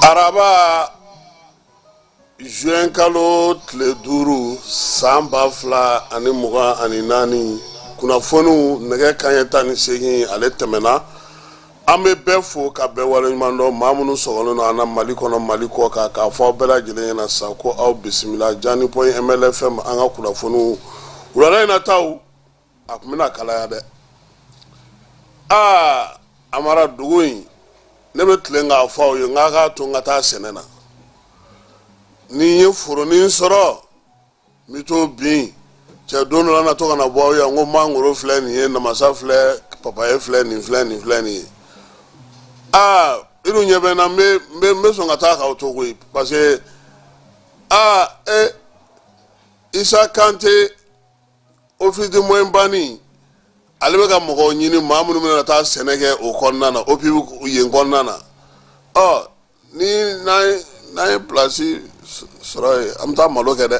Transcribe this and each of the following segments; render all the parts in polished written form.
Araba juin kalo tile 5 san 2024, kunnafoniw nɛgɛ kanɲɛ 18 ale tɛmɛna. An bɛ bɛɛ fo ka bɛɛ waleɲuman dɔn, maa minnu sɔgɔlen don an na Mali kɔnɔ, Mali kɔ kan, k'a fɔ aw bɛɛ lajɛlen ɲɛna sa ko aw bisimila Jani point MLFM an ka kunnafoniw wulada in na taw. A tun bɛna kalaya dɛ. Aa, Amara, dugu in, ne bɛ tilen k'a fɔ aw ye n k'a k'a to n ka taa sɛnɛ na. Ni n ye foronin sɔrɔ, n bɛ t'o bin cɛ. Don dɔ la, na to ka na bɔ aw ye n ko mangoro filɛ nin ye, namasa filɛ, papaye filɛ nin, filɛ nin, filɛ nin ye. Aa, i dun ɲɛ bɛ n na, n bɛ sɔn ka taa k'aw to koyi, parce que aa, e Isa Kante, office de moyen banni, ale bɛ ka mɔgɔw ɲini, maa minnu bɛna taa sɛnɛ kɛ o kɔnɔna na, OPIB yen kɔnɔna na. Ɔ, ni n'an ye place sɔrɔ yen, an bɛ taa malo kɛ dɛ,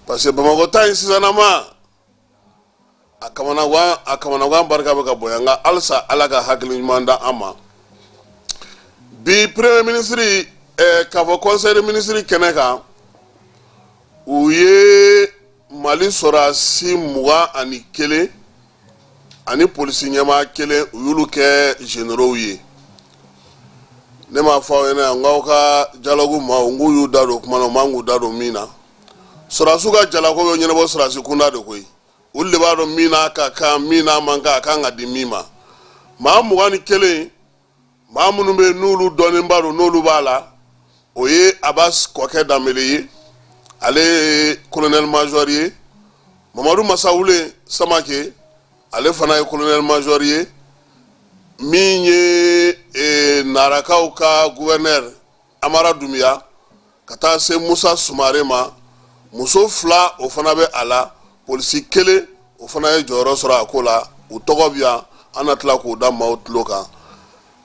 parce que Bamakɔ ta in sisanama, a kamanagan barika bɛ ka bonya. Nka halisa, Ala ka hakili ɲuman da an ma. Bi, premier ministre k'a fɔ conseil des ministres kɛnɛ kan, u ye Mali sɔrɔdasi 21 ani polisi ɲɛmaa kelen, u y'olu kɛ généraux ye. Ne m'a fɔ aw ɲɛna yan n k'aw ka dialogue maaw, n k'u y'u da don kuma na, u man k'u da don min na. Sɔrɔdasiw ka jalako bɛ ɲɛnabɔ sɔrɔdasi kunda de koyi. Olu de b'a dɔn min n'a ka kan, min n'a man kan, a kan ka di min ma. Maa 21, maa minnu bɛ yen n'olu dɔnnenba don, n'olu b'a la, o ye Abas Kɔkɛ Danbele ye, ale ye colonel major ye. Mamadu Masawule Samake, ale fana ye colonel major ye. Min ye Narakaw ka gouverneur Amara Dunbiya, ka taa se Musa Sumare ma. Muso fila, o fana bɛ a la. Polisi kelen, o fana ye jɔyɔrɔ sɔrɔ a ko la. U tɔgɔ bɛ yan, an na tila k'o da maaw tulo kan.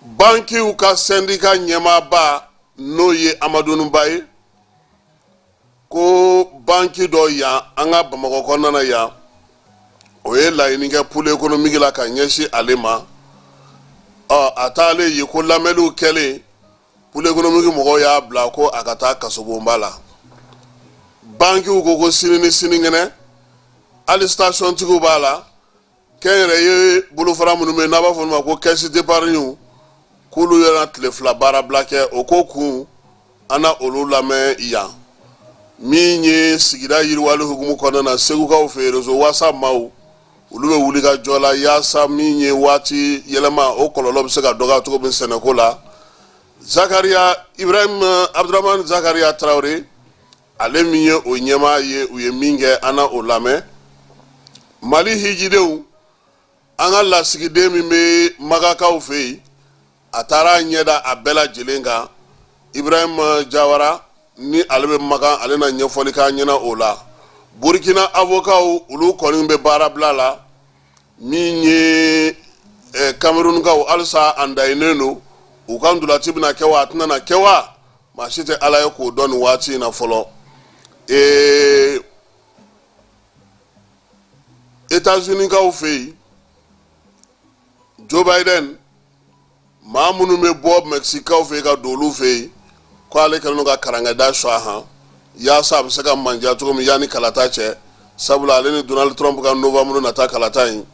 Bankiw ka syndicat ɲɛmaaba, n'o ye Amadou Ba ye, ko banki dɔ yan an ka Bamakɔ kɔnɔna na yan, o ye laɲini kɛ pôle économique la ka ɲɛsin ale ma. Ɔ, a taalen yen, ko lamɛnniw kɛlen, pôle économique mɔgɔw y'a bila ko a ka taa kasobonba la. Bankiw ko sini ni sinikɛnɛ, hali station tigiw b'a la, kɛnyɛrɛye bolofara minnu bɛ yen n'a b'a fɔ olu ma ko caisse d'épargne, k'olu yɛrɛ tile 2 baarabila kɛ. O ko kun, an na olu lamɛn yan. Min ye sigida yiriwali hukumu kɔnɔna na, Segukaw fɛ yen, réseau Wasa maaw, olu bɛ wuli ka jɔ la yaasa min ye waati yɛlɛma, o kɔlɔlɔ bɛ se ka dɔgɔya cogo min sɛnɛko la. Zakariya Ibrahim Abdurahman Zakariya Tarawele, ale min ye o ɲɛmaa ye, u ye min kɛ, an na o lamɛn. Mali hijidenw, an ka lasigiden min bɛ Magakaw fɛ yen, a taara a ɲɛda a bɛɛ lajɛlen kan. Ibrahim Jawara ni ale bɛ Makan, ale na ɲɛfɔli k'a ɲɛna o la. Burkina avokaw, olu kɔni bɛ baarabila la. Min ye Camerounkaw, halisa an dayinnen don, u ka ntolaci bɛna kɛ wa, a tɛna na kɛ wa, maa si tɛ Ala ye k'o dɔn nin waati in na fɔlɔ. États-Unis kaw fɛ yen, Joe Biden, maa minnu bɛ bɔ Mɛkisikaw fɛ yen ka don olu fɛ yen, ko ale kɛlen don ka karankɛda sɔn a kan yaasa a bɛ se ka manja cogo min yanni kalata cɛ, sabula ale ni Donald Trump ka novembre nata kalata in,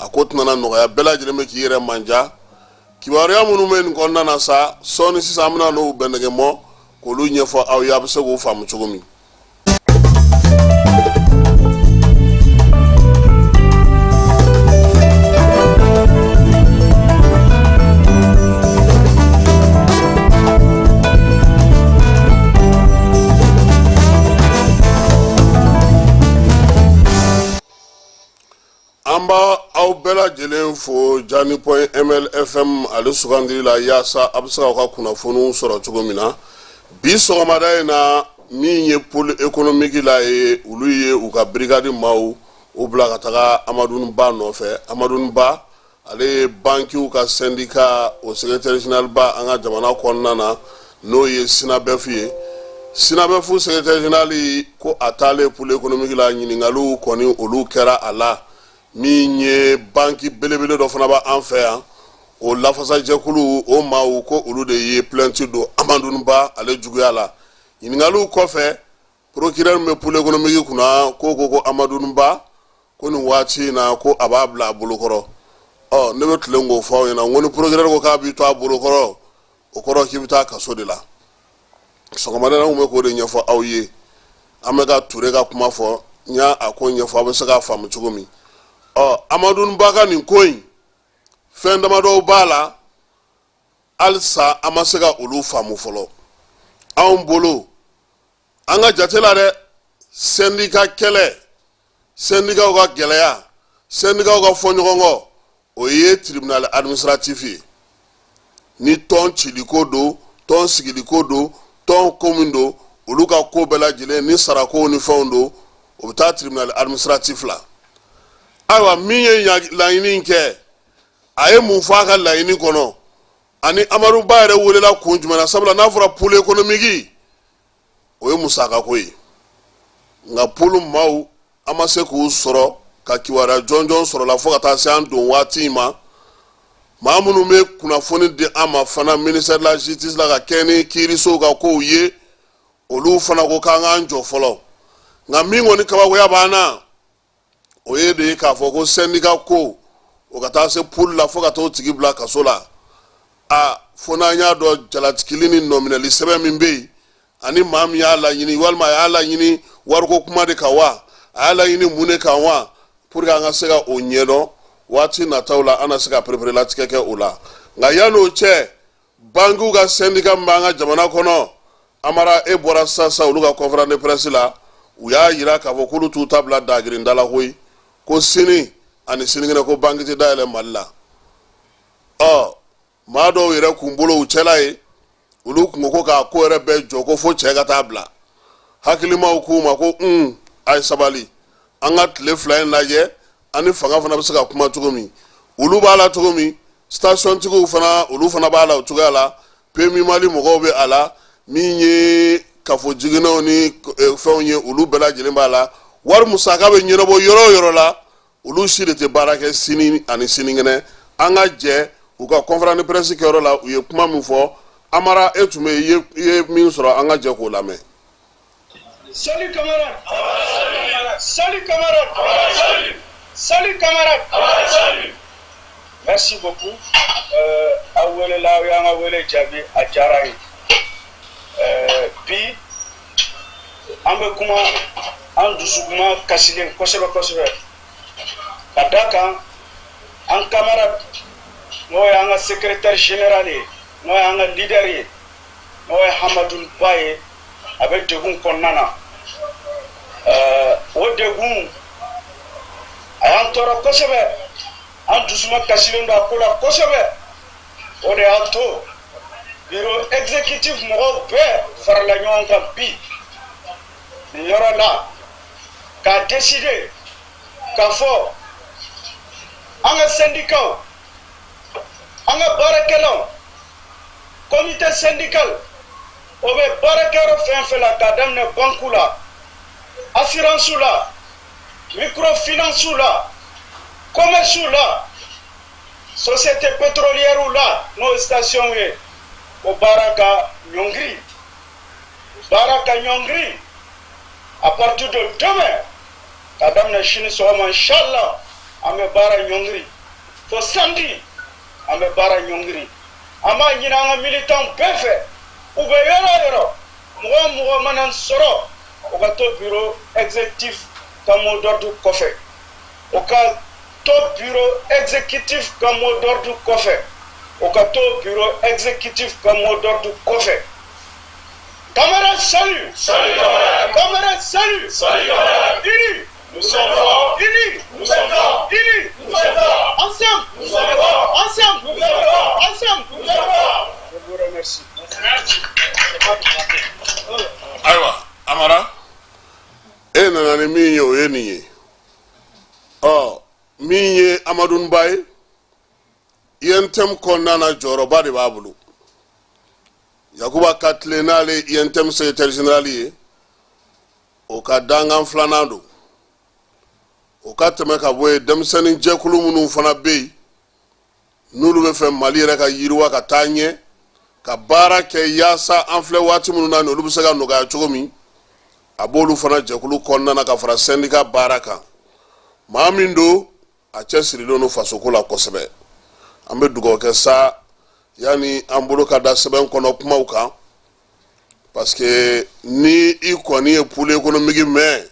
a ko tɛna na nɔgɔya. Bɛɛ lajɛlen bɛ k'i yɛrɛ manja. Kibaruya minnu bɛ nin kɔnɔna na sa, sɔɔni sisan an bɛna n'o bɛnɛgɛmɔ k'olu ɲɛfɔ aw ye, a bɛ se k'o faamu cogo min. An b'a aw bɛɛ lajɛlen fo Jani point MLFM ale sugandili la yaasa a bɛ se k'aw ka kunnafoniw sɔrɔ cogo min na. Bi sɔgɔmada in na, min ye pôle économique la ye, olu ye u ka brigade maaw u bila ka taga Amadou Ba nɔfɛ. Amadou Ba, ale ye bankiw ka syndicat o secrétaire général ba an ka jamana kɔnɔna na, n'o ye SYNABEF ye. SYNABEF secrétaire général ko a taalen pôle économique la, ɲininkaliw kɔni, olu kɛra a la. Min ye banki belebele dɔ fana b'an fɛ yan. O lafasajɛkulu o maaw ko olu de ye plainte don Amadou Ba ale juguya la. Ɲininkaliw kɔfɛ, procureur min bɛ pôle économique kunna ko Amadou Ba ko nin waati in na ko a b'a bila a bolokɔrɔ. Ɔ, ne bɛ tilen k'o fɔ aw ɲɛna, n ko ni procureur ko k'a b'i to a bolokɔrɔ, o kɔrɔ k'i bɛ taa kaso de la. Sɔgɔmada in na, n tun bɛ k'o de ɲɛfɔ aw ye. An bɛ ka Ture ka kuma fɔ, n y'a a ko ɲɛfɔ aw bɛ se k'a faamu cogo min. Ɔ, Amadou Ba ka nin ko in, fɛn damadɔw b'a la, halisa an ma se ka olu faamu fɔlɔ. Anw bolo, an ka jate la dɛ, sɛndika kɛlɛ, sɛndikaw ka gɛlɛya, sɛndikaw ka fɔ ɲɔgɔn kɔ, o ye tribunal administratif ye. Ni tɔn ciliko don, tɔn sigiliko don, tɔn ko min don, olu ka ko bɛɛ lajɛlen ni sarakow ni fɛnw don, o bɛ taa tribunal administratif la. Ayiwa, min ye laɲini kɛ, a ye mun fɔ a ka laɲini kɔnɔ? Ani Amadu Ba yɛrɛ welela kun jumɛn na? Sabula n'a fɔra pôle économique, o ye musakako ye. Nka pôle maaw, an ma se k'u sɔrɔ ka kibaruya jɔnjɔn sɔrɔ la fo ka taa se an don waati in ma. Maa minnu bɛ kunnafoni di an ma fana ministère de la justice la ka kɛ ni kiirisow ka kow ye, olu fana ko k'an k'an jɔ fɔlɔ. Nka min kɔni kabakoya b'an na, o ye de ye k'a fɔ ko sɛndika ko, o ka taa se pôle la fo ka t'o tigi bila kaso la. A fo n'an y'a dɔn jalatikili ni nɔminɛli sɛbɛn min bɛ yen, ani maa min y'a laɲini, walima a y'a laɲini wariko kuma de kan wa, a y'a laɲini mun de kan wa, pour que an ka se ka o ɲɛdɔn waati nataw la, an na se ka pereperelatigɛ kɛ o la. Nka yan'o cɛ, bankiw ka sɛndika min b'an ka jamana kɔnɔ, Amara, e bɔra sisan olu ka conférence de presse la, u y'a yira k'a fɔ k'olu t'u ta bila dagirinda la koyi, ko sini ani sinikɛnɛ ko banki tɛ dayɛlɛ Mali la. Ɔ, maa dɔw yɛrɛ kun bolo u cɛla ye, olu kun ko k'a ko yɛrɛ bɛɛ jɔ, ko fo cɛ ka taa bila. Hakilimaw k'u ma ko un, a ye sabali, an ka tile 2 in lajɛ, ani fanga fana bɛ se ka kuma cogo min. Olu b'a la cogo min, stationtigiw fana, olu fana b'a la o cogoya la. PMU Mali mɔgɔw bɛ a la, min ye kafo jiginɛw ni fɛnw ye, olu bɛɛ lajɛlen b'a la. Wari musaka bɛ ɲɛnabɔ yɔrɔ o yɔrɔ la, olu si de tɛ baara kɛ sini ani sinikɛnɛ. An ka jɛ u ka conférence de presse kɛyɔrɔ la, u ye kuma min fɔ. Amara, e tun bɛ yen, i ye min sɔrɔ, an ka jɛ k'o lamɛn. Salut camarades. Salut camarades. Salut camarades. Merci beaucoup. Aw welela, aw y'an ka wele jaabi, a diyara an ye. Bi an bɛ kuma an dusukuma kasilen kosɛbɛ kosɛbɛ, ka da kan an camarade, n'o ye an ka secrétaire général ye, n'o ye an ka leader ye, n'o ye Hamadu Ba ye, a bɛ degun kɔnɔna na. O degun a y'an tɔɔrɔ kosɛbɛ, an dusuma kasilen don a ko la kosɛbɛ. O de y'a to bureau exécutif mɔgɔw bɛɛ farala ɲɔgɔn kan bi nin yɔrɔ la k'a décider k'a fɔ an ka syndicats, an ka baarakɛlaw, comité syndical o bɛ baarakɛyɔrɔ fɛn fɛn la, k'a daminɛ banque la, assurance la, microfinance la, commerce la, société pétrolière la, n'o ye station ye, o baara ka ɲɔngiri, baara ka ɲɔngiri à partir de demain, k'a daminɛ sini sɔgɔma, inchallah, an bɛ baara ɲɔngiri fo samedi, an bɛ baara ɲɔngiri. An b'a ɲini an ka militant bɛɛ fɛ, u bɛ yɔrɔ o yɔrɔ, mɔgɔ o mɔgɔ mana sɔrɔ, o ka to bureau exécutif ka mot d'ordre kɔfɛ, o ka to bureau exécutif ka mot d'ordre kɔfɛ, o ka to bureau exécutif ka mot d'ordre kɔfɛ. Camarades, salut! Salut camarades! Camarades, salut! Salut camarades! Unis! Nous sommes forts! Unis! Nous sommes forts! Unis! Nous sommes forts! Ensemble! Nous sommes forts! Ensemble! Nous sommes forts! Ensemble! Nous sommes forts! Je vous remercie. Merci. Ayiwa Amara, e nana ni min ye, o ye nin ye. Ɔ, min ye Amadu Ba ye, UNTM kɔnɔna na, jɔyɔrɔba de b'a bolo. Yakuba Katile, n'ale UNTM secrétaire général ye, o ka dankan filanan don. O ka tɛmɛ ka bɔ yen, denmisɛnnin jɛkulu minnu fana bɛ yen. N'olu bɛ fɛ Mali yɛrɛ ka yiriwa ka taa ɲɛ, ka baara kɛ yaasa an filɛ waati minnu na, olu bɛ se ka nɔgɔya cogo min, a b'olu fana jɛkulu kɔnɔna na ka fara sɛndika baara kan. Maa min don, a cɛsirilen don fasoko la kosɛbɛ. An bɛ dugawu kɛ sa yanni an bolo ka da sɛbɛn kɔnɔ kumaw kan, parce que ni i kɔni ye pôle économique mɛn,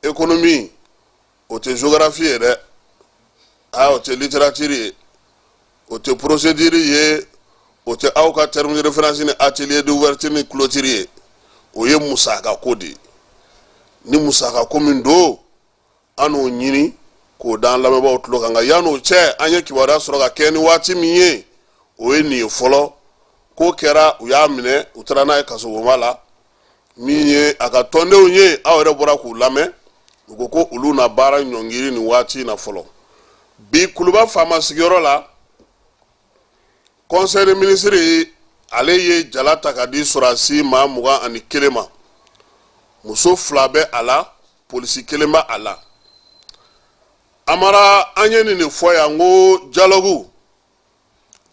économie o tɛ géographie ye dɛ, aa, o tɛ littérature ye, o tɛ procédure ye, o tɛ aw ka terme de référence ni atelier d'ouverture ni clôture ye. O ye musaka ko de ye. Ni musaka ko min don, an n'o ɲini k'o d'an lamɛnbaaw tulo kan. Nka yann'o cɛ, an ye kibaruya sɔrɔ ka kɛ ni waati min ye, o ye nin ye fɔlɔ. Ko kɛra, u y'a minɛ, u taara n'a ye kasobonba la. Min ye a ka tɔndenw ye, aw yɛrɛ bɔra k'u lamɛn, u ko ko olu na baara ɲɔngiri nin waati in na fɔlɔ. Bi, Kuluba faama sigiyɔrɔ la, conseil des ministres ale ye jala ta ka di sɔrɔdasi maa 21 ma. Muso 2 bɛ a la, polisi 1 bɛ a la. Amara, an ye nin de fɔ yan ko dialogue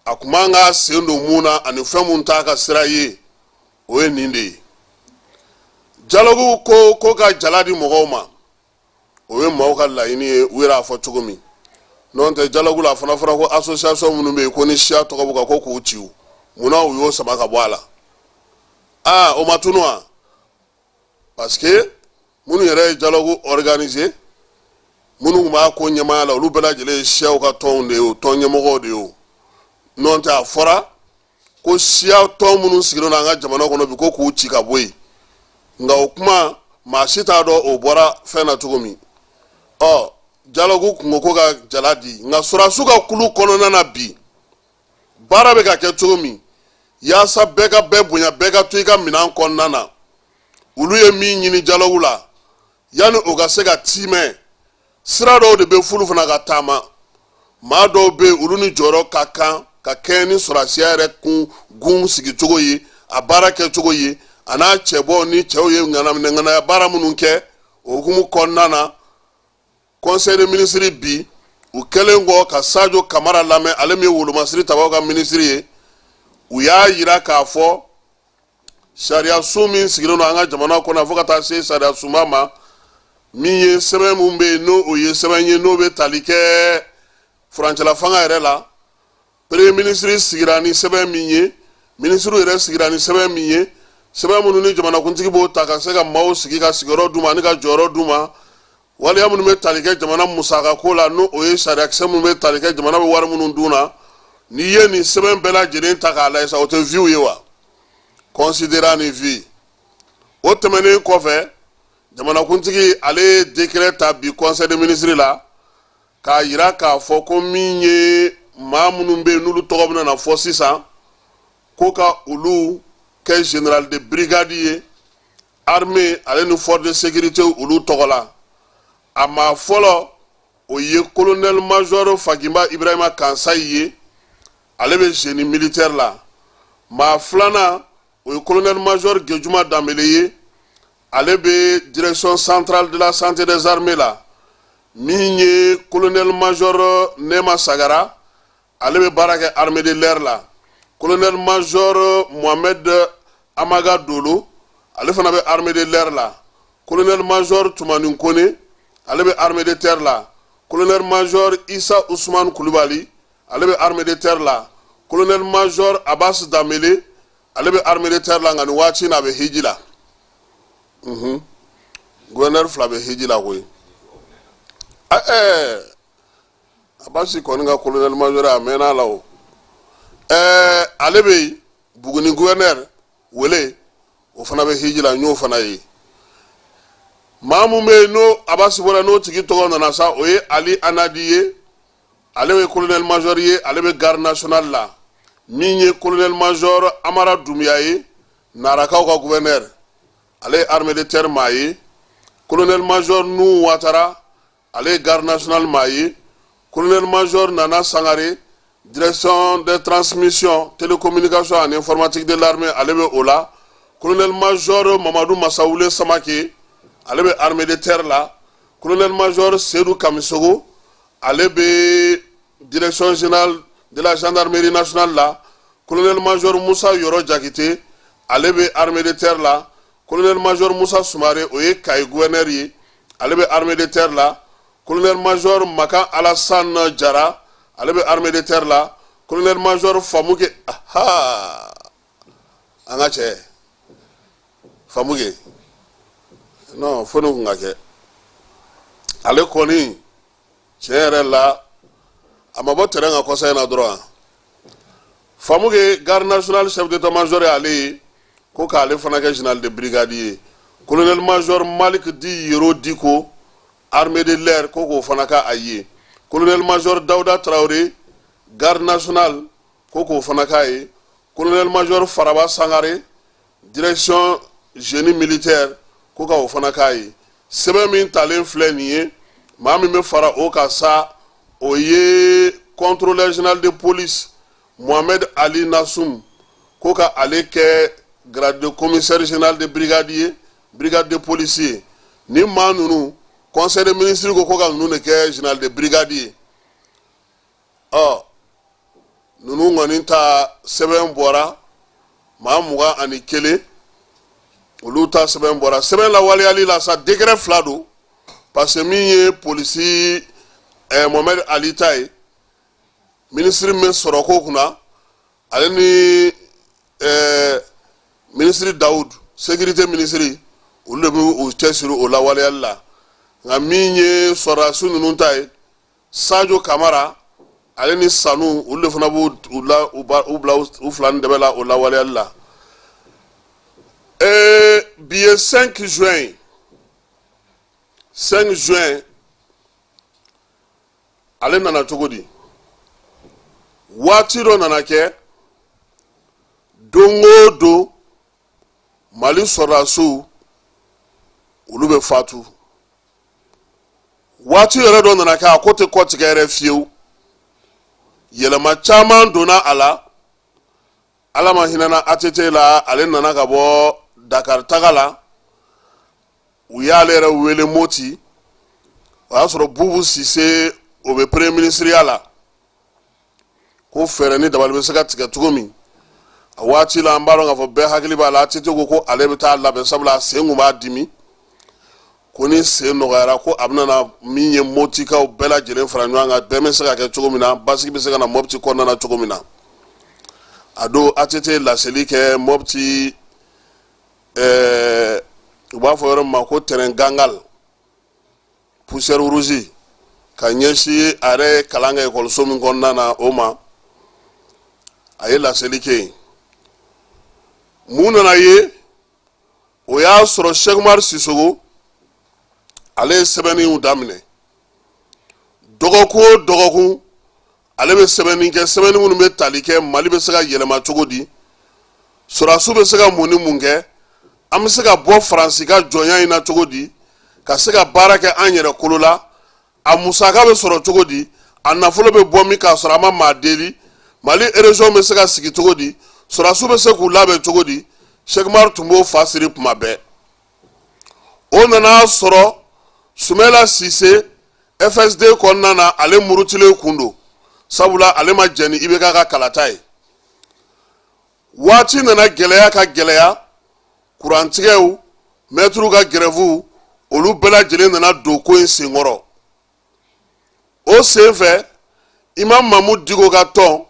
a kun man ka sen don mun na ani fɛn mun t'a ka sira ye, o ye nin de ye. Dialogue ko ko ka jala di mɔgɔw ma, o ye maaw ka laɲini ye, u yɛrɛ y'a fɔ cogo min. N'o tɛ, dialogue la, a fana fɔra ko association minnu bɛ yen ko ni siya tɔgɔ b'u kan, ko k'u ci. Munna u y'o sama ka bɔ a la? Aa, o ma tunu wa? Parce que minnu yɛrɛ ye dialogue organiser, minnu tun b'a ko ɲɛmaaya la, olu bɛɛ lajɛlen ye siyaw ka tɔnw de ye, o tɔn ɲɛmɔgɔw de ye. O n'o tɛ, a fɔra ko siya tɔn minnu sigilen don an ka jamana kɔnɔ bi, ko k'u ci ka bɔ yen. Nka o kuma, maa si t'a dɔn o bɔra fɛn na cogo min. Ɔ, dialogue kun ko ko ka jala di, nka sɔrɔdasiw ka kulu kɔnɔna na bi, baara bɛ ka kɛ cogo min yaasa bɛɛ ka bɛɛ bonya, bɛɛ ka to i ka minɛn kɔnɔna na, olu ye min ɲini dialogue la, yanni o ka se ka tiimɛ, sira dɔw de bɛ f'olu fana ka taama. Maa dɔw bɛ yen, olu ni jɔyɔrɔ ka kan ka kɛɲɛ ni sɔrɔdasiya yɛrɛ kun gun sigicogo ye, a baara kɛcogo ye, a n'a cɛbɔ ni cɛw ye ŋanaminɛ baara minnu kɛ. O hukumu kɔnɔna na, conseil des ministres bi, u kɛlen kɔ ka Sajo Kamara lamɛn, ale min ye wolomasiri tabaw ka minisiri ye, u y'a yira k'a fɔ sariya sun min sigilen don an ka jamana kɔnɔ, fo ka taa se sariya sunba ma, min ye sɛbɛn min bɛ yen, n'o o ye sɛbɛn ye n'o bɛ tali kɛ furancɛla fanga yɛrɛ la, premier ministre sigira ni sɛbɛn min ye, minisiriw yɛrɛ sigira ni sɛbɛn min ye, sɛbɛn minnu ni jamanakuntigi b'o ta ka se ka maaw sigi ka sigiyɔrɔ d'u ma ani ka jɔyɔrɔ d'u ma, waleya minnu bɛ tali kɛ jamana musakako la, n'o o ye sariyakisɛ minnu bɛ tali kɛ jamana bɛ wari minnu dun na. N'i ye nin sɛbɛn bɛɛ lajɛlen ta k'a lajɛ sa, o tɛ vuew ye wa? Considérant ni vue o tɛmɛnen kɔfɛ, jamanakuntigi ale ye décret ta bi conseil des ministres la k'a yira k'a fɔ ko min ye maa minnu bɛ yen, n'olu tɔgɔ bɛna na fɔ sisan, ko ka olu kɛ général de brigade ye armée ale ni force de sécurité olu tɔgɔ la. A maa fɔlɔ, o ye colonel major Faginba Ibrahima Kansayi ye, ale bɛ génie militaire la. Maa filanan, o ye colonel major Gejuma Danbele ye, ale bɛ direction centrale de la santé des armées la. Min ye colonel major Nɛma Sagara, ale bɛ baara kɛ armée de l'air la. Colonel major Mohamed Amaga Dolo, ale fana bɛ armée de l'air la. Colonel major Tumani Kone, ale bɛ armée de terre la. Colonel major Isa Usman Kulubali, ale bɛ armée de terre la. Colonel major Abbas Danbele, ale bɛ armée de terre la, nka nin waati in na, a bɛ hiji la. Gouverneur 2 bɛ hiji la koyi. Abasi kɔni ka colonel major, a mɛnna a la o. Ale bɛ yen. Buguni gouverneur wele, o fana bɛ hiji la, n y'o fana ye. Maa mun bɛ yen, n'o Abasi bɔra, n'o tigi tɔgɔ nana sa, o ye Ali Anadi ye, ale ye colonel major ye, ale bɛ garde nationale la. Min ye colonel major Amara Dunbiya ye, Narakaw ka gouverneur, ale ye armée de terre maa ye. Colonel major Nu Watara, ale ye garde nationale maa ye. Colonel major Nana Sangare, direction des transmissions, télécommunications and informatique de l'armée, ale bɛ o la. Colonel major Mamadu Masawule Samake, ale bɛ armée de terre la. Colonel major Seydou Kamisogo, ale bɛ direction générale de la gendarmerie nationale la. Colonel major Musa Yɔrɔ Jakite, ale bɛ armée de terre la. Colonel major Musa Sumare, o ye Kayi gouverneur ye, ale bɛ armée de terre la. Colonel major Makan Alassane Jara, ale bɛ armée de terre la. Colonel major Famuke, aha, an ka cɛ Famuke, non, fo nin kun ka kɛ. Ale kɔni, tiɲɛ yɛrɛ la, a ma bɔ terrain kan kɔsa in na dɔrɔn. Famuke, garde nationale chef d'état major ye ale ye, ko k'ale fana kɛ général de brigade ye. Colonel major Malik Di Yero Diko, armée de l'air, ko k'o fana k'a ye. Colonel major Dawuda Traoré, garde nationale, ko k'o fana k'a ye. Colonel major Faraba Sangare, direction génie militaire, ko ka o fana k'a ye. Sɛbɛn min talen filɛ nin ye, maa min bɛ fara o kan sa, o ye contrôleur général de police Mohamed Ali Nassoum, ko ka ale kɛ grade de commissaire général de brigade ye, brigade de police ye. Ni maa ninnu, conseil des ministres ko ka ninnu de kɛ général de brigade ye. Ɔ, ninnu kɔni ta sɛbɛn bɔra, maa 21, olu ta sɛbɛn bɔra. Sɛbɛn lawaleyali la sa, décret fila don, parce que min ye polisi Mohamed Ali ta ye, minisiri min bɛ sɔrɔ ko kunna, ale ni minisiri Dawud, sécurité minisiri, olu de bɛ u cɛsiri o lawaleyali la. Nka min ye sɔrɔdasi ninnu ta ye, Sadio Kamara, ale ni Sanu, olu de fana b'u la u bila u fila ni dɛbɛ la o lawaleyali la. Bi ye 5 juin. 5 juin, ale nana cogo di? Waati dɔ nana kɛ, don o don Mali sɔrɔdasiw, olu bɛ fatu. Waati yɛrɛ dɔ nana kɛ, a ko tɛ kɔtigɛ yɛrɛ fiyewu. Yɛlɛma caman donna a la. Ala ma hinɛna ATT la, ale nana ka bɔ Dakar taga la, u y'ale yɛrɛ wele Moti. O y'a sɔrɔ Bubu Sise, o bɛ premier ministeriya la, ko fɛɛrɛ ni dabali bɛ se ka tigɛ cogo min. A waati la, an b'a dɔn k'a fɔ bɛɛ hakili b'a la, ATT ko ko ale bɛ taa labɛn, sabula a sen kun b'a dimi, ko ni sen nɔgɔyara, ko a bɛna na min ye Motikaw bɛɛ lajɛlen fara ɲɔgɔn kan, bɛɛ bɛ se ka kɛ cogo min na, basigi bɛ se ka na Mɔpiti kɔnɔna na cogo min na. A don, ATT ye laseli kɛ Mɔpiti, u b'a fɔ yɔrɔ min ma ko terrain Gangal, poussière rouge, ka ɲɛsin a yɛrɛ ye kalan kɛ ekɔliso min kɔnɔna na, o ma. A ye laseli kɛ yen. Mun nana ye? O y'a sɔrɔ Sɛkumari Sisoko, ale ye sɛbɛnniw daminɛ. Dɔgɔkun o dɔgɔkun, ale bɛ sɛbɛnni kɛ, sɛbɛnni minnu bɛ tali kɛ Mali bɛ se ka yɛlɛma cogo di, sɔrɔdasiw bɛ se ka mun ni mun kɛ, an bɛ se ka bɔ Faransi ka jɔnya in na cogo di, ka se ka baara kɛ an yɛrɛ kolo la, a musaka bɛ sɔrɔ cogo di, a nafolo bɛ bɔ min k'a sɔrɔ an ma maa deli, Mali région bɛ se ka sigi cogo di, sɔrɔdasiw bɛ se k'u labɛn cogo di. Sɛkumari tun b'o fa siri kuma bɛɛ. O nana sɔrɔ Sumɛla Sise, FSD kɔnɔna na, ale murutilen kun don, sabula ale ma jɛn ni IBK ka kalata ye. Waati nana gɛlɛya ka gɛlɛya, kurantigɛw, mɛtiriw ka gɛrɛfuw, olu bɛɛ lajɛlen nana don ko in senkɔrɔ. O senfɛ, Imam Mamu Diko ka tɔn,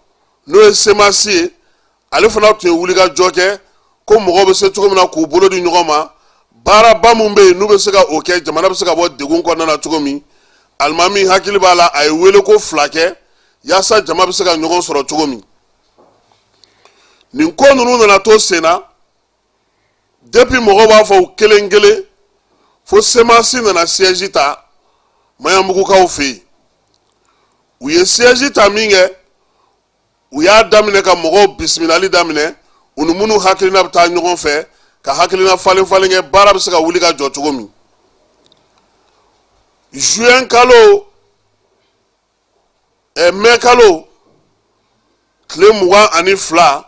n'o ye CMAS ye, ale fana tun ye wulikajɔ kɛ ko mɔgɔw bɛ se cogo min na k'u bolo di ɲɔgɔn ma, baaraba min bɛ yen n'u bɛ se ka o kɛ, jamana bɛ se ka bɔ degun kɔnɔna na cogo min. Alimami hakili b'a la, a ye wele ko fila kɛ yaasa jama bɛ se ka ɲɔgɔn sɔrɔ cogo min. Nin ko ninnu nana to sen na depuis, mɔgɔw b'a fɔ u kelen kelen, fo CMAS nana siège ta Maɲanbugukaw fɛ yen. U ye siège ta min kɛ, u y'a daminɛ ka mɔgɔw bisimilali daminɛ, u ni minnu hakilina bɛ taa ɲɔgɔn fɛ, ka hakilina falen falen kɛ, baara bɛ se ka wuli ka jɔ cogo min. Juin kalo, mai kalo tile 22,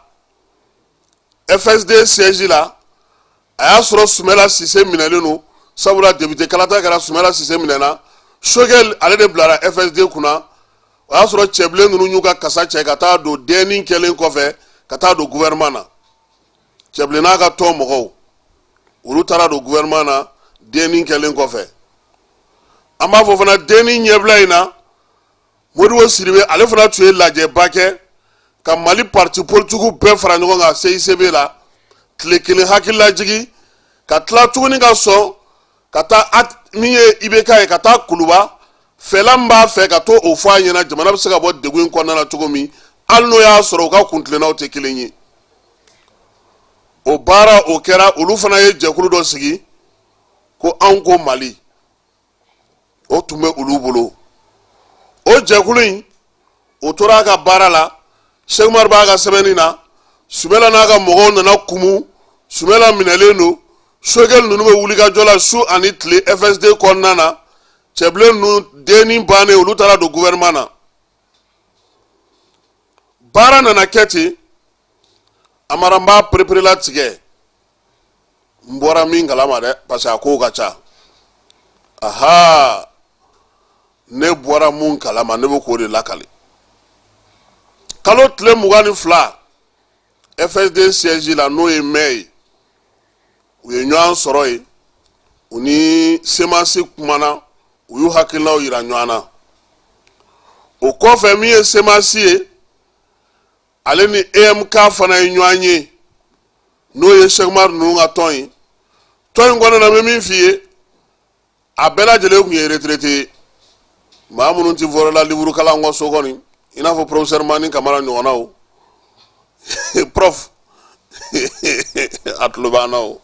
FSD siège la, a y'a sɔrɔ Sumɛla Sise minɛlen don, sabula député kalata kɛra, Sumɛla Sise minɛna. Sogɛl, ale de bilara FSD kunna. O y'a sɔrɔ cɛbilen ninnu y'u ka kasa cɛ ka taa don dɛnni kɛlen kɔfɛ ka taa don gouvernement na. Cɛbilen n'a ka tɔn mɔgɔw, olu taara don gouvernement na dɛnni kɛlen kɔfɛ. An b'a fɔ fana dɛnni ɲɛbila in na, Modibo Sidibe ale fana tun ye lajɛba kɛ ka Mali parti politikiw bɛɛ fara ɲɔgɔn kan CICB la, tile kelen hakililajigi, ka tila tuguni ka sɔn ka taa min ye IBK ye, ka taa Kuluba fɛla min b'a fɛ ka to o fɔ a ɲɛna, jamana bɛ se ka bɔ degun in kɔnɔna na cogo min, hali n'o y'a sɔrɔ u ka kuntilennaw tɛ kelen ye. O baara o kɛra, olu fana ye jɛkulu dɔ sigi ko Anw ko Mali. O tun bɛ olu bolo. O jɛkulu in, o tora a ka baara la. Sɛki Umaru b'a ka sɛbɛnni na, Sumɛla n'a ka mɔgɔw nana kumu, Sumɛla minɛlen don, Sogɛli ninnu bɛ wulikajɔ la su ani tile FSD kɔnɔna na. Cɛbilen ninnu denni bannen, olu taara don gouvernement na. Baara nana kɛ ten. Amara, n b'a pereperelatigɛ, n bɔra min kalama dɛ, parce que a kow ka ca. Aha, ne bɔra mun kalama, ne bɛ k'o de lakali. Kalo tile 22, FSD siège la, n'o ye mai ye, u ye ɲɔgɔn sɔrɔ yen, u ni CMAS kumana, u y'u hakilinaw yira ɲɔgɔn na. O kɔfɛ, min ye CMAS ye, ale ni EMK fana ye ɲɔgɔn ye, n'o ye Sɛki Umaru ninnu ka tɔn ye. Tɔn in kɔnɔna na, n bɛ min f'i ye, a bɛɛ lajɛlen tun ye retraité ye, maa minnu ti fɔrɔla livre kalan kɔ so kɔni, i n'a fɔ professeur Mani Kamara ɲɔgɔnnaw. Prof, a tulo b'an na. O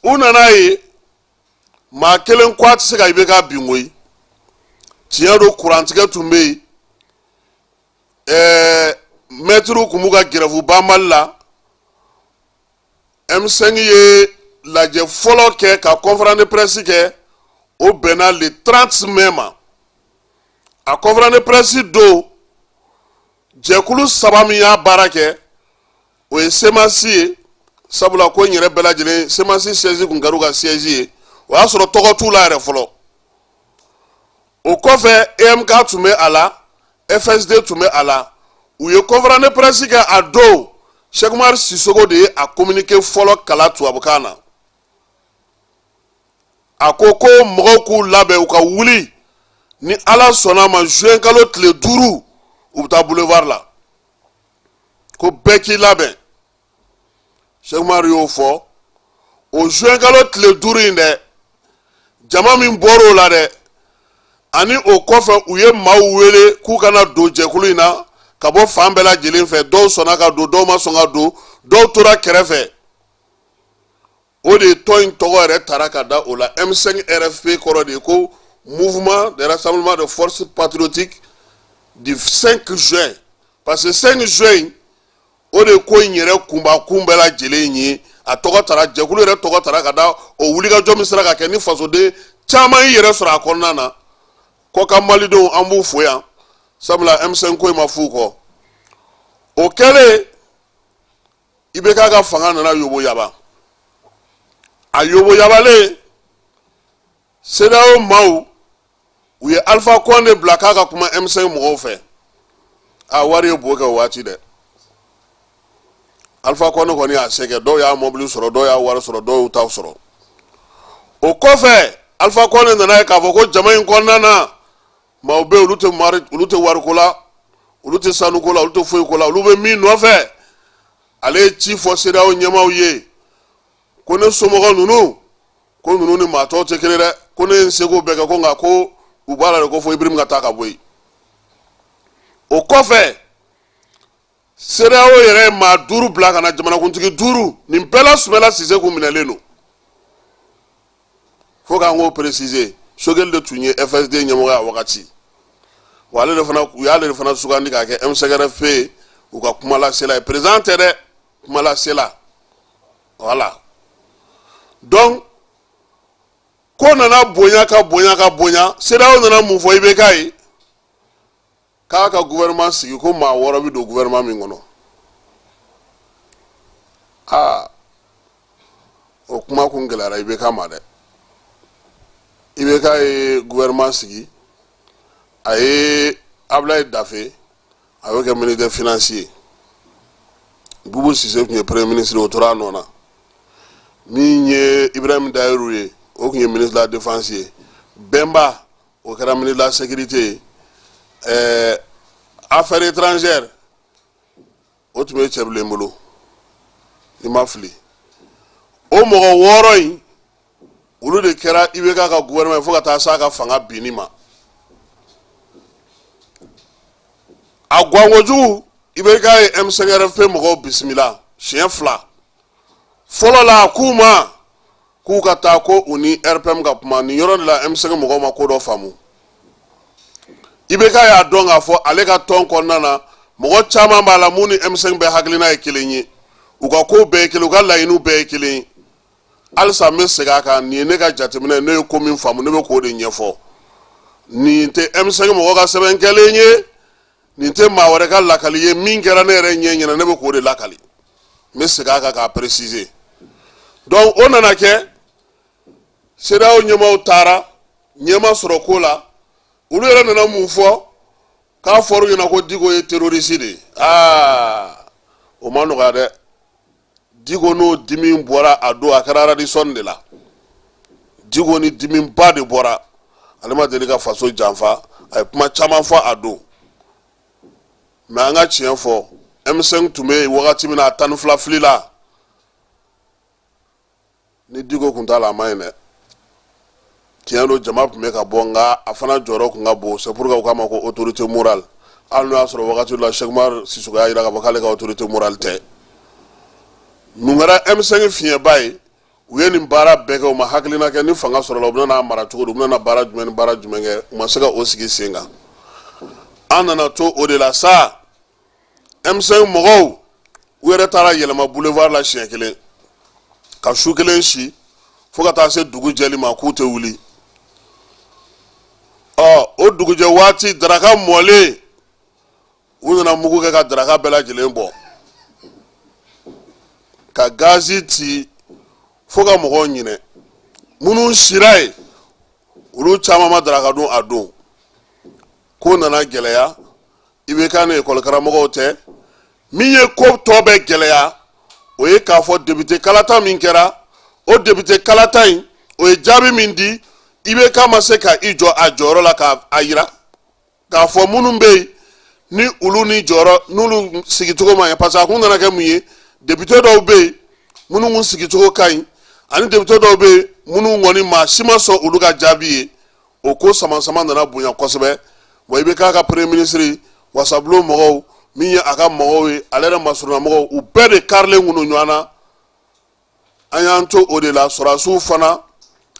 u nana ye maa kelen ko a tɛ se ka IBK bin koyi. Tiɲɛ don, kurantigɛ tun bɛ yen, mɛtiriw tun b'u ka gɛrɛfu banbali la. M5 ye lajɛ fɔlɔ kɛ ka conférence de presse kɛ, o bɛnna le 30 mai ma. A conférence de presse don, jɛkulu saba min y'a baara kɛ, o ye CMAS ye, sabula ko in yɛrɛ bɛɛ lajɛlen, CMAS siège kun kɛra u ka siège ye, o y'a sɔrɔ tɔgɔ t'u la yɛrɛ fɔlɔ. O kɔfɛ, EMK tun bɛ a la, FSD tun bɛ a la. U ye conférence de presse kɛ a don. Cheikh Umar Sisoko de ye a communiqué fɔlɔ kalan tubabukan na. A ko ko mɔgɔw k'u labɛn, u ka wuli, ni Ala sɔnna a ma, juin kalo tile 5, u bɛ taa boulevard la, ko bɛɛ k'i labɛn. Cheikh Umar y'o fɔ o juin kalo tile 5 in dɛ. Jama min bɔr'o la dɛ, ani o kɔfɛ u ye maaw wele k'u ka na don jɛkulu in na ka bɔ fan bɛɛ lajɛlen fɛ. Dɔw sɔnna ka don, dɔw ma sɔn ka don, dɔw tora kɛrɛfɛ. O de ye tɔn in tɔgɔ yɛrɛ tara ka da o la. M5 RFP kɔrɔ de ye ko Mouvement de rassemblement de forces patriotiques du 5 juin, parce que 5 juin, o de ye ko in yɛrɛ kunba kun bɛɛ lajɛlen ye. A tɔgɔ tara, jɛkulu yɛrɛ tɔgɔ tara ka da o wulikajɔ min sera ka kɛ ni fasoden caman y'i yɛrɛ sɔrɔ a kɔnɔna na. Kɔkan malidenw, an b'u fo yan, sabula M5 ko in ma f'u kɔ. O kɛlen, IBK ka fanga nana yoboyaba. A yoboyabalen, CEDEAO maaw, u ye Alpha Condé bila k'a ka kuma M5 mɔgɔw fɛ. A wari ye bo kɛ o waati dɛ. Alpha Condé kɔni y'a se kɛ, dɔw y'a mɔbili sɔrɔ, dɔw y'a wari sɔrɔ, dɔw y'u ta sɔrɔ. O kɔfɛ, Alpha Condé nana ye k'a fɔ ko jama in kɔnɔna na, maaw bɛ yen, olu tɛ wariko la, olu tɛ sanuko la, olu tɛ foyi ko la, olu bɛ min nɔfɛ. Ale ye ci fɔ CEDEAO ɲɛmaaw ye ko ne somɔgɔ ninnu, ko ninnu ni maa tɔw tɛ kelen dɛ, ko ne ye n seko bɛɛ kɛ, ko nka ko u b'a la de, ko fo Ibrahim ka taa ka bɔ yen. O kɔfɛ, CEDEAO yɛrɛ ye maa duuru bila ka na, jamanakuntigi duuru. Nin bɛɛ la, Sumala Sise kun minɛlen don. Fo k'an k'o préciser, Sogɛli de tun ye FSD ɲɛmɔgɔ ye a wagati wa. Ale de fana, u y'ale de fana sugandi k'a kɛ M5RFP ye, u ka kumalasela ye. Président tɛ dɛ, kumalasela. Voilà, donc ko nana bonya ka bonya ka bonya. CEDEAO nana mun fɔ IBK ye? K'a ka gouvernement sigi, ko maa wɔɔrɔ bɛ don gouvernement min kɔnɔ. Aa, o kuma kun gɛlɛyara IBK ma dɛ. IBK ye gouvernement sigi. A ye Abulayi Dafe, a y'o kɛ ministre des finances ye. Bubu Sise tun ye premier ministre, o tora a nɔ na. Min ye Ibrahim Dayiru ye, o tun ye ministre de la défense ye. Bɛnba, o kɛra ministre de la sécurité ye. Affaires étrangères, o tun bɛ Cɛbilen bolo, ni ma fili. O mɔgɔ 6 in, olu de kɛra IBK ka gouvernement fo ka taa s'a ka fanga binni ma. A gankojugu, IBK ye M5RFP mɔgɔw bisimila siɲɛ 2. Fɔlɔ la, a k'u ma k'u ka taa ko u ni RPM ka kuma. Nin yɔrɔ de la, M5 mɔgɔw ma ko dɔ faamu. IBK y'a dɔn k'a fɔ ale ka tɔn kɔnɔna na, mɔgɔ caman b'a la mun ni M5 bɛɛ hakilina ye kelen ye, u ka kow bɛɛ ye kelen, u ka laɲiniw bɛɛ ye kelen ye. Halisa n bɛ segin a kan, nin ye ne ka jateminɛ, ne ye ko min faamu, ne bɛ k'o de ɲɛfɔ. Nin tɛ M5 mɔgɔ ka sɛbɛn kɛlen ye, nin tɛ maa wɛrɛ ka lakali ye. Min kɛra ne yɛrɛ ɲɛ ɲɛna, ne bɛ k'o de lakali. N bɛ segin a kan k'a préciser. Donc o nana kɛ, CEDEAO ɲɛmaaw taara ɲɛma sɔrɔ ko la. Olu yɛrɛ nana mun fɔ? K'a fɔr'u ɲɛna ko Diko ye terroriste de ye. Aa, o ma nɔgɔya dɛ. Diko n'o dimi bɔra a don, a kɛra Radisson de la. Diko ni dimiba de bɔra, ale ma deli ka faso janfa, a ye kuma caman fɔ a don. Mais an ka tiɲɛ fɔ, M5 tun bɛ yen wagati min na, a 12 fili la, ni Diko kun t'a la, a ma ɲi dɛ. Tiɲɛ don, jama tun bɛ ka bɔ, nka a fana jɔyɔrɔ tun ka bon. C'est pourquoi u k'a ma ko autorité morale, hali n'o y'a sɔrɔ wagati dɔ la, Cheikh Umar Sisoko y'a jira k'a fɔ k'ale ka autorité morale tɛ. Mun kɛra M5 fiɲɛba ye? U ye nin baara bɛɛ kɛ, u ma hakilina kɛ ni fanga sɔrɔla, u bɛna n'a mara cogo di, u bɛna na baara jumɛn ni baara jumɛn kɛ. U ma se ka o sigi sen kan. An nana to o de la sa. M5 mɔgɔw, u yɛrɛ taara yɛlɛma boulevard la siɲɛ kelen, ka su kelen si fo ka taa se dugu jɛli ma, k'u tɛ wuli. Ɔ, o dugujɛ waati, daraka mɔlen, u nana mugu kɛ ka daraka bɛɛ lajɛlen bɔ, ka gazi ci fo ka mɔgɔw ɲinɛ. Minnu sira yen, olu caman ma daraka dun a don. Ko nana gɛlɛya, IBK ni ekɔli karamɔgɔw tɛ. Min ye ko tɔ bɛɛ gɛlɛya, o ye k'a fɔ député kalata min kɛra, o député kalata in, o ye jaabi min di, IBK ma se ka i jɔ a jɔyɔrɔ la k'a yira k'a fɔ minnu bɛ yen ni olu ni jɔyɔrɔ n'olu sigicogo ma ɲɛ. Parce que a kun nana kɛ mun ye? Député dɔw bɛ yen minnu kun sigicogo ka ɲi, ani député dɔw bɛ yen minnu kɔni maa si ma sɔn olu ka jaabi ye. O ko sama-sama nana bonya kosɛbɛ. Wa IBK ka premier ministre, wasabulon mɔgɔw, min ye a ka mɔgɔw ye, ale yɛrɛ masurunna mɔgɔw, u bɛɛ de karilen kun don ɲɔgɔn na. An y'an to o de la. Sɔrɔdasiw fana,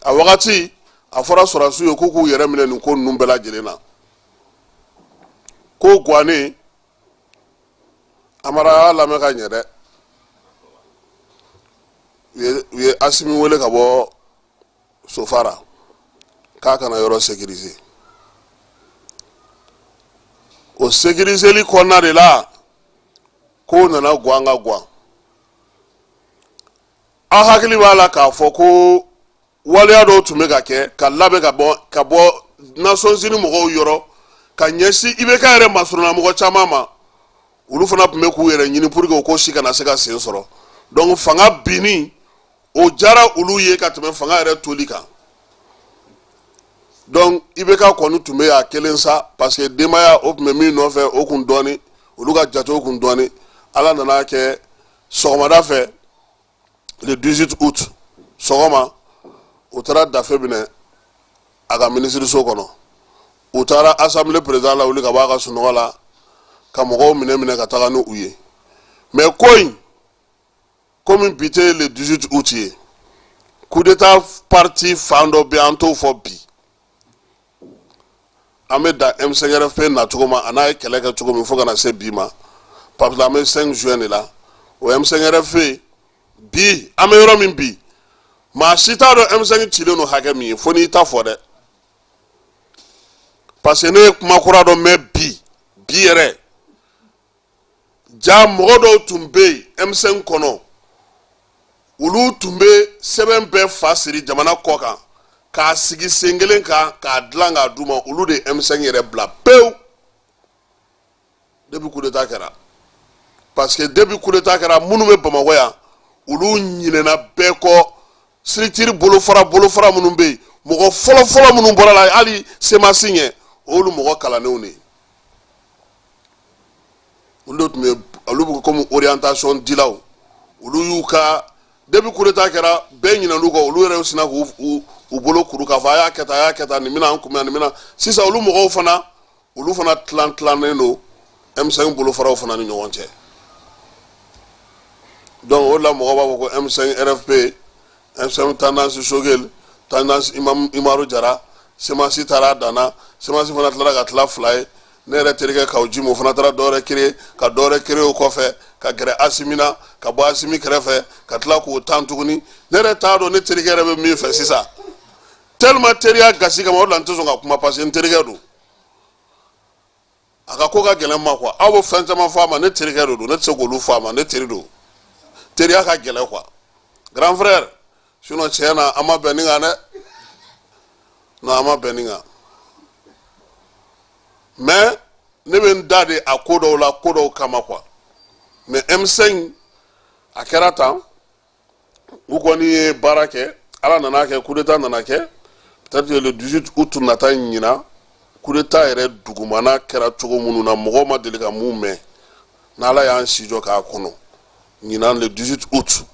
a wagati a fɔra sɔrɔdasiw ye k'u k'u yɛrɛ minɛ nin ko ninnu bɛɛ lajɛlen na. Ko gannen, Amara y'a lamɛn ka ɲɛ dɛ. U ye Asimi wele ka bɔ Sofara k'a kana yɔrɔ sécuriser. O sécuriseli kɔnɔna de la, ko nana guwan ka guwan. Aw hakili b'a la k'a fɔ ko waleya dɔw tun bɛ ka kɛ ka labɛn ka bɔ Nations Unies mɔgɔw yɔrɔ ka ɲɛsin IBK yɛrɛ masurunna mɔgɔ caman ma. Olu fana tun bɛ k'u yɛrɛ ɲini pour que o ko si kana se ka sen sɔrɔ. Donc fanga binni, o diyara olu ye ka tɛmɛ fanga yɛrɛ toli kan. Donc IBK kɔni tun bɛ a kelen sa, parce que denbaya o tun bɛ min nɔfɛ, o kun dɔɔni, olu ka jatew kun dɔɔni. Ala nana kɛ, sɔgɔmada fɛ, le 18 août sɔgɔma, u taara Dafe minɛ a ka minisiriso kɔnɔ. U taara assemblée président lawuli ka bɔ a ka sunɔgɔ la, ka mɔgɔw minɛ minɛ ka taga ni u ye. Mais ko in, komi bi tɛ le 18 août ye, coup d'état parti fan dɔ bɛ, an t'o fɔ bi. An bɛ da M5RFP nacogo ma, a n'a ye kɛlɛ kɛ cogo min fo ka na se bi ma, parce que an bɛ 5 juin de la. O M5RFP bi, an bɛ yɔrɔ min bi, maa si t'a dɔn M5 cilen don hakɛ min ye, fo n'i ta fɔ dɛ. Parce que ne ye kuma kura dɔ mɛn bi bi yɛrɛ. Ja mɔgɔ dɔw tun bɛ yen M5 kɔnɔ, olu tun bɛ sɛbɛn bɛɛ fa siri jamana kɔ kan. K'a sigi sen kelen kan k'a dilan k'a d'u ma, olu de ye M5 yɛrɛ bila pewu depuis coup d'état kɛra, parce que depuis coup d'état kɛra, minnu bɛ Bamakɔ yan, olu ɲinɛna bɛɛ kɔ. Structure bolofara bolofara minnu bɛ yen, mɔgɔ fɔlɔ-fɔlɔ minnu bɔra la hali CMAS ɲɛ, olu mɔgɔ kalannenw de ye. Olu de tun bɛ, olu bɛ komi orientation dilaw. Olu y'u ka, depuis coup d'état kɛra, bɛɛ ɲinɛn'u kɔ. Olu yɛrɛ sinna k'u u bolo kuru k'a fɔ a y'a kɛ tan, a y'a kɛ tan, nin bɛna an kunbɛn, nin bɛna. Sisan olu mɔgɔw fana, olu fana tilan tilannen don M5 bolofaraw fana ni ɲɔgɔn cɛ. Donc o de la mɔgɔw b'a fɔ ko M5 RFP, M5 tendance Choguel, tendance Imam Umaru Jara. CMAS taara a danna. CMAS fana tilara ka tila fila ye. Ne yɛrɛ terikɛ Kaw Jimo fana taara dɔwɛrɛ créer, ka dɔwɛrɛ créer o kɔfɛ, ka gɛrɛ Asimi na, ka bɔ Asimi kɛrɛfɛ, ka tila k'o tan tuguni. Ne yɛrɛ t'a dɔn ne terikɛ yɛrɛ bɛ min fɛ sisan, tellement teriya gasi kama. O de la n tɛ sɔn ka kuma, parce que n terikɛ don, a ka ko ka gɛlɛn ma quoi. Aw bɛ fɛn caman fɔ a ma, ne terikɛ de don, ne tɛ se k'olu fɔ a ma. Ne teri don, teriya ka gɛlɛn quoi, grand frère. Sinon tiɲɛ na, an ma bɛn nin kan dɛ. Non, an ma bɛn nin kan, mais ne bɛ n da de a ko dɔw la, ko dɔw kama quoi. Mais M5 a kɛra tan, u kɔni ye baara kɛ. Ala nana kɛ, coup d'état nana kɛ. Peut-être que le 18 août nata ɲinan, coup d'état yɛrɛ dugumana kɛra cogo minnu na, mɔgɔw ma deli ka mun mɛn. N'Ala y'an si jɔ k'a kɔnɔ ɲinan le 18 août,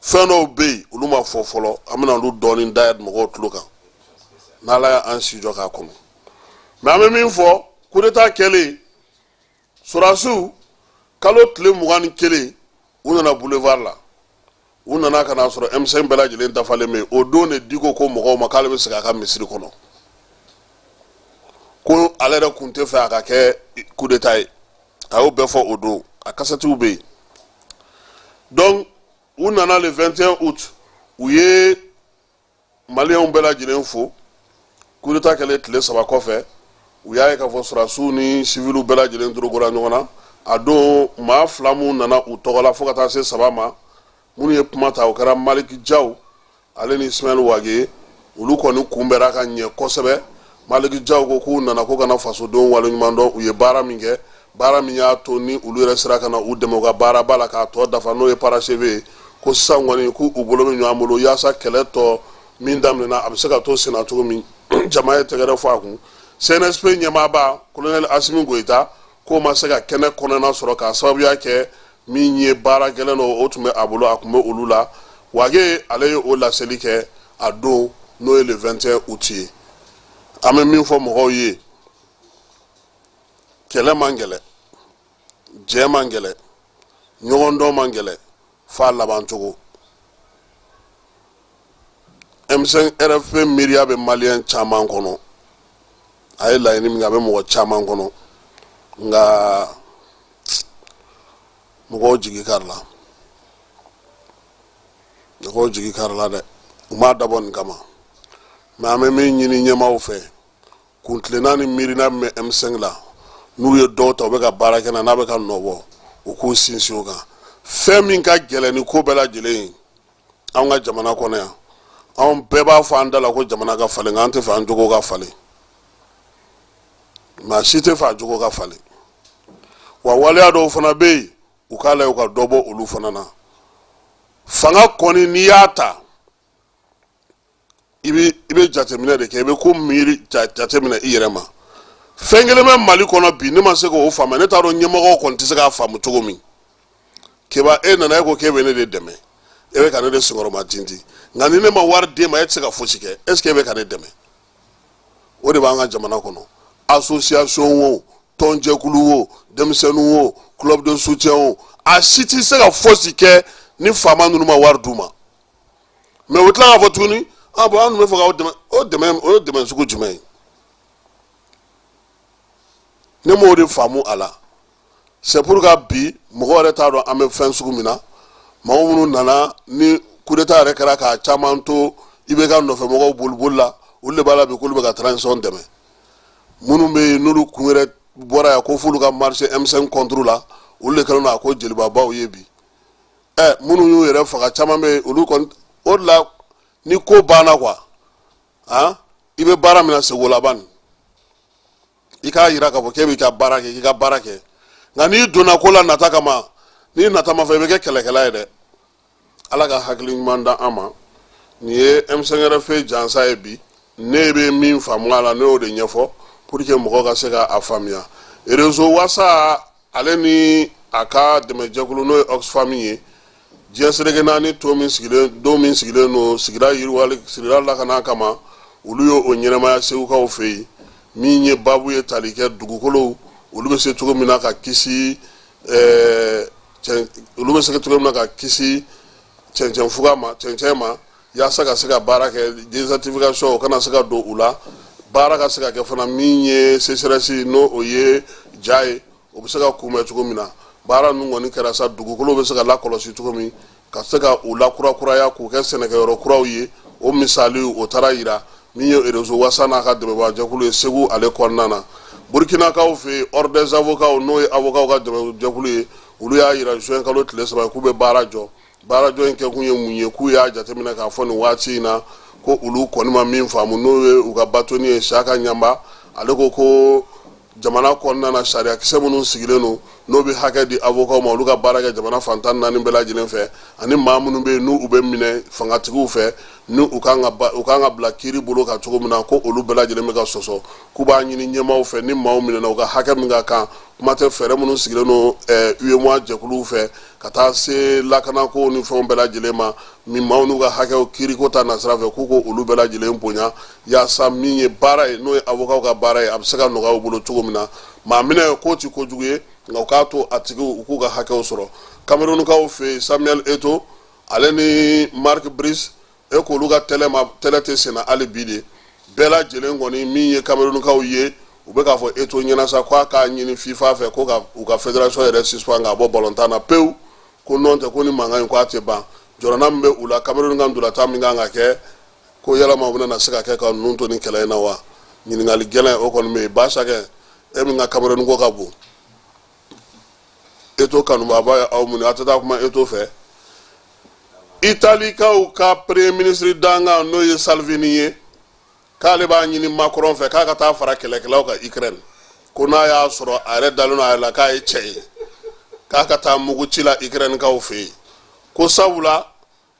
fɛn dɔw bɛ yen, olu ma fɔ fɔlɔ, an bɛna olu dɔɔnin da mɔgɔw tulo kan n'Ala y'an si jɔ k'a kɔnɔ. Mais an bɛ min fɔ, coup d'état kɛlen, sɔrɔdasiw kalo tile 21, u nana boulevard la. U nana ka n'a sɔrɔ M5 bɛɛ lajɛlen dafalen bɛ yen. O don de Diko ko mɔgɔw ma k'ale bɛ segin a ka misiri kɔnɔ, ko ale yɛrɛ kun tɛ fɛ a ka kɛ coup d'état ye. A y'o bɛɛ fɔ o don, a kasɛtiw bɛ yen. Donc u nana le 21 août, u ye Maliyɛnw bɛɛ lajɛlen fo. Coup d'état kɛlen tile 3 kɔfɛ, u y'a ye k'a fɔ sɔrɔdasiw ni siviliw bɛɛ lajɛlen dorogora ɲɔgɔn na. A don, maa fila mun nana u tɔgɔ la, fo ka taa se saba ma, minnu ye kuma ta, o kɛra Maliki Jaw ale ni Ismaël Wage. Olu kɔni kunbɛra ka ɲɛ kosɛbɛ. Maliki Jaw ko k'u nana ko kana fasodenw waleɲuman dɔn, u ye baara min kɛ, baara min y'a to ni olu yɛrɛ sera ka na u dɛmɛ u ka baaraba la k'a tɔ dafa, n'o ye parachever ye. Ko sisan kɔni, k'u bolo bɛ ɲɔgɔn bolo yaasa kɛlɛ tɔ min daminɛna, a bɛ se ka to senna cogo min. Jama ye tɛgɛrɛ fɔ a kun. CNSP ɲɛmaaba colonel Asimi Goyita k'o ma se ka kɛnɛ kɔnɔna sɔrɔ k'a sababuya kɛ min ye baara gɛlɛn dɔ o tun bɛ a bolo, a tun bɛ olu la. Wage ale ye o laseli kɛ a don, n'o ye le 21 août ye. An bɛ min fɔ mɔgɔw ye, kɛlɛ man gɛlɛn, jɛ man gɛlɛn, ɲɔgɔndɔn man gɛlɛn, f'a laban cogo. M5 RFP miiriya bɛ Maliyɛn caman kɔnɔ, a ye laɲini min kɛ, a bɛ mɔgɔ caman kɔnɔ, nka mɔgɔw jigi karila, mɔgɔw jigi karila dɛ. U m'a dabɔ nin kama. Mais an bɛ min ɲini ɲɛmaaw fɛ, kuntilenna ni miirina min bɛ M5 la, n'u ye dɔw ta, u bɛ ka baara kɛ n'a bɛ ka nɔ bɔ, u k'u sinsin o kan. Fɛn min ka gɛlɛn ni ko bɛɛ lajɛlen ye anw ka jamana kɔnɔ yan, anw bɛɛ b'a fɔ an da la ko jamana ka falen, nka an tɛ fɛ an jogo ka falen. Maa si tɛ fɛ a jogo ka falen. Wa waleya dɔw fana bɛ yen, u k'a lajɛ u ka dɔ bɔ olu fana na. Fanga kɔni, n'i y'a ta, i bɛ jateminɛ de kɛ, i bɛ ko miiri jateminɛ i yɛrɛ ma. Fɛn kelen bɛ Mali kɔnɔ bi, ne ma se k'o faamuya, ne t'a dɔn ɲɛmɔgɔw kɔni tɛ se k'a faamu cogo min. Keba, e nana, e ko k'e bɛ ne de dɛmɛ, e bɛ ka ne de senkɔrɔma tintin, nka ni ne ma wari d'e ma, e tɛ se ka fosi kɛ. Est ce que e bɛ ka ne dɛmɛ? O de b'an ka jamana kɔnɔ. Association o, tɔnjɛkulu o, denmisɛnninw o, club de soutien o, a si tɛ se ka fosi kɛ ni faama ninnu ma wari d'u ma. Mais u tila k'a fɔ tuguni: ah bon, an tun bɛ fɛ k'aw dɛmɛ. O dɛmɛ, o ye dɛmɛ sugu jumɛn ye? Ne m'o de faamu a la. C'est pour que bi mɔgɔ yɛrɛ t'a dɔn an bɛ fɛn sugu min na. Mɔgɔ minnu nana ni coup d'état yɛrɛ kɛra k'a caman to IBK nɔfɛ, mɔgɔw boliboli la, olu de b'a la bi k'olu bɛ ka transition dɛmɛ. Minnu bɛ yen, n'olu kun yɛrɛ bɔra yan ko f'olu ka marcher M5 contre la, olu de kɛlen don a ko jelibabaw ye bi. Ɛ, minnu y'u yɛrɛ faga, caman bɛ yen, olu kɔni. O de la ni ko banna quoi, Han, i bɛ baara min na sego laban, i k'a yira k'a fɔ k'e b'i ka baara kɛ, k'i ka baara kɛ. Nka n'i donna ko la nata kama, n'i nata ma fɛ, i bɛ kɛ kɛlɛkɛla ye dɛ. Ala ka hakili ɲuman da an ma. Nin ye M5RFP jansa ye bi. Ne bɛ min faamu a la, ne y'o de ɲɛfɔ pour que mɔgɔ ka se ka a faamuya. Réseau Wasa, ale ni a ka dɛmɛjɛkulu, n'o ye Oxfam ye, diɲɛ seleke naani tɔn min sigilen don min sigilen don sigida yiriwali, sigida lakana kama, olu ye o ɲɛnamaya Segukaw fɛ yen, min ye baabu ye tali kɛ dugukolow, olu bɛ se cogo min na ka kisi olu bɛ se cogo min na ka kisi cɛncɛn fuga ma, cɛncɛn ma, yaasa ka se ka baara kɛ, désertification o kana se ka don u la, baara ka se ka kɛ fana. Min ye sécheresse, n'o o ye ja ye, o bɛ se ka kunbɛn cogo min na. Baara ninnu kɔni kɛra sa, dugukolo bɛ se ka lakɔlɔsi cogo min, ka se ka u lakurakuraya k'u kɛ sɛnɛkɛyɔrɔ kuraw ye, o misali o taara yira min ye Réseau Wasa n'a ka dɛmɛbaajɛkulu ye Segu ale kɔnɔna na. Burukinakaw fɛ yen, Ordre des avocats, n'o ye avocats ka dɛmɛjɛkulu ye, olu y'a yira juin kalo tile 3 k'u bɛ baara jɔ. Baarajɔ in kɛkun ye mun ye? K'u y'a jateminɛ k'a fɔ nin waati in na ko olu kɔni ma min faamu, n'o ye u ka bâtonnier ye Siyaka Ɲanba, ale ko ko jamana kɔnɔna na, sariyakisɛ minnu sigilen don, n'o bɛ hakɛ di avocats ma, olu ka baara kɛ jamana fan 14 bɛɛ lajɛlen fɛ, ani maa minnu bɛ yen n'u bɛ minɛ fangatigiw fɛ, ni u kan ka bila kiiri bolo kan cogo min na, ko olu bɛɛ lajɛlen bɛ ka sɔsɔ. K'u b'a ɲini ɲɛmaaw fɛ, ni maaw minɛna, u ka hakɛ min ka kan, kuma tɛ fɛɛrɛ minnu sigilen don UEMOA jɛkuluw fɛ ka taa se lakanako ni fɛnw bɛɛ lajɛlen ma, min maaw n'u ka hakɛw kiiriko ta nasira fɛ, k'u ko olu bɛɛ lajɛlen bonya, yaasa min ye baara ye, n'o ye avocats ka baara ye, a bɛ se ka nɔgɔya u bolo cogo min na. Maa minɛ k'o ti kojugu ye, nka u k'a to a tigiw u k'u ka hakɛw sɔrɔ. Camerounkaw fɛ yen, Samuel Eto'o, ale ni Marc Brys, e k'olu ka tɛlɛ ma tɛlɛ tɛ senna hali bi de. Bɛɛ lajɛlen kɔni min ye Camerounkaw ye, u bɛ k'a fɔ Eto'o ɲɛna sa k'a k'a ɲini FIFA fɛ ko ka u ka fédération yɛrɛ suspend k'a bɔ balontan na pewu, ko nɔn tɛ ko ni mankan in k'a tɛ ban. Jɔrɔna min bɛ u la, Cameroun ka ntolantan min kan ka kɛ, ko yalama u bɛna se ka kɛ ka ninnu to ni kɛlɛ in na wa? Ɲininkali gɛlɛn o kɔni bɛ yen. Basakɛ, e min ka Cameroun ko ka bon, Eto'o kanubaaba ye aw mun ye, a tɛ taa kuma Eto'o fɛ. Italikaw ka premier ministre dankan, n'o ye Salvini ye, k'ale b'a ɲini Macron fɛ k'a ka taa fara kɛlɛkɛlaw kan Ukraine, ko n'a y'a sɔrɔ a yɛrɛ dalen don a yɛrɛ la k'a ye cɛ ye, k'a ka taa mugu ci la Ukraine kaw fɛ yen, ko sabula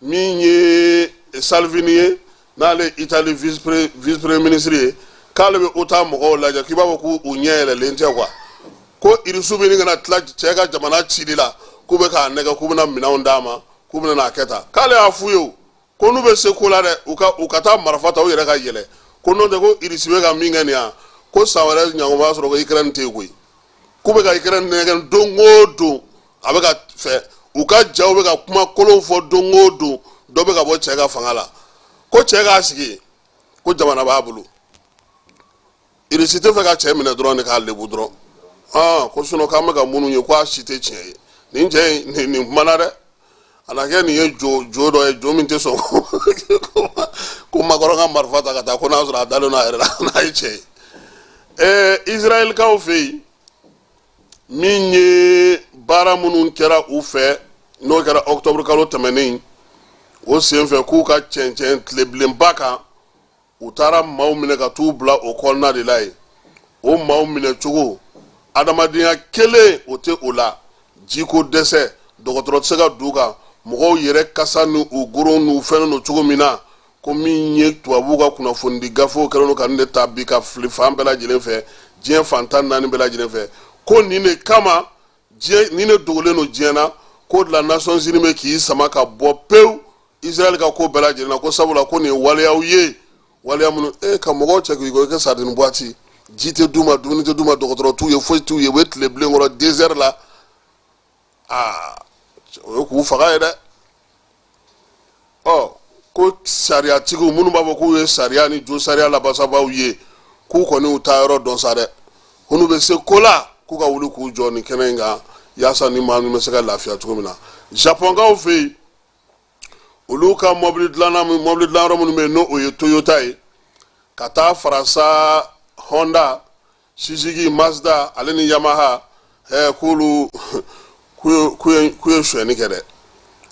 min ye Salvini ye, n'ale Italie vice premier ministre ye, k'ale bɛ OTAN mɔgɔw lajɛ k'i b'a fɔ k'u ɲɛ yɛlɛlen tɛ quoi, ko Irisiw bɛ ɲini ka na tila cɛ ka jamana cili la, k'u bɛ k'a nɛgɛ k'u bɛna minɛnw d'a ma, k'u bɛna n'a kɛ tan. K'ale y'a f'u ye o, ko n'u bɛ se ko la dɛ, u ka taa marifa ta, u yɛrɛ ka yɛlɛ, ko n'o tɛ ko Irisi bɛ ka min kɛ nin yan, ko san wɛrɛ ɲɔgɔn b'a sɔrɔ ko Ukraine tɛ yen koyi. K'u bɛ ka Ukraine nɛgɛ don o don, a bɛ ka fɛ u ka jaw bɛ ka kuma kolon fɔ don o don, dɔ bɛ ka bɔ cɛ ka fanga la, ko cɛ k'a sigi, ko jamana b'a bolo. Irisi tɛ fɛ ka cɛ minɛ dɔrɔn de k'a lebu dɔrɔn. Ɔn, ko sinon k'an bɛ ka minnu ye, ko a si tɛ tiɲɛ ye. Nin cɛ in nin kumana dɛ, a na kɛ nin ye jo jo dɔ ye, jo min tɛ sɔn ko Macron ka marifa ta ka taa, ko n'a sɔrɔ a dalen don a yɛrɛ la n'a ye cɛ ye. Israɛlikaw fɛ yen, min ye baara minnu kɛra u fɛ, n'o kɛra octobre kalo tɛmɛnen, o senfɛ k'u ka cɛncɛn tilebilenba kan, u taara maaw minɛ ka t'u bila o kɔnɔna de la yen. O maaw minɛ cogo, adamadenya kelen o tɛ o la, jiko dɛsɛ, dɔgɔtɔrɔ tɛ se ka d'u kan, mɔgɔw yɛrɛ kasa ni u goron n'u fɛnnen don cogo min na, ko min ye tubabuw ka kunnafonidi gafew kɛlen don ka nin de ta bi ka fili fan bɛɛ lajɛlen fɛ, diɲɛ fan 14 bɛɛ lajɛlen fɛ, ko nin de kama diɲɛ nin de dogolen don diɲɛ na, ko de la Nations Unies bɛ k'i sama ka bɔ pewu Israël ka ko bɛɛ lajɛlen na, ko sabula ko nin ye waleyaw ye, waleya minnu e ka mɔgɔw cɛ k'i kɛ sardine boîte, ji tɛ d'u ma, dumuni tɛ d'u ma, dɔgɔtɔrɔ t'u ye, foyi t'u ye, u bɛ tile bilen kɔrɔ désert la. Aa, o ye k'u faga ye dɛ. Ɔ, ko sariyatigiw minnu b'a fɔ k'u ye sariya ni jo sariya labasabaw ye, k'u kɔni u taa yɔrɔ dɔn sa dɛ, ko n'u bɛ se ko la, k'u ka wuli k'u jɔ nin kɛnɛ in kan, yaasa ni maa min bɛ se ka lafiya cogo min na. Japonkaw fɛ yen, olu ka mɔbili dilanna, mɔbili dilanyɔrɔ minnu bɛ yen, n'o o ye Toyota ye, ka taa farasa Honda, Suzuki, Mazda ale ni Yamaha, k'olu k'u ye sonyɛni kɛ dɛ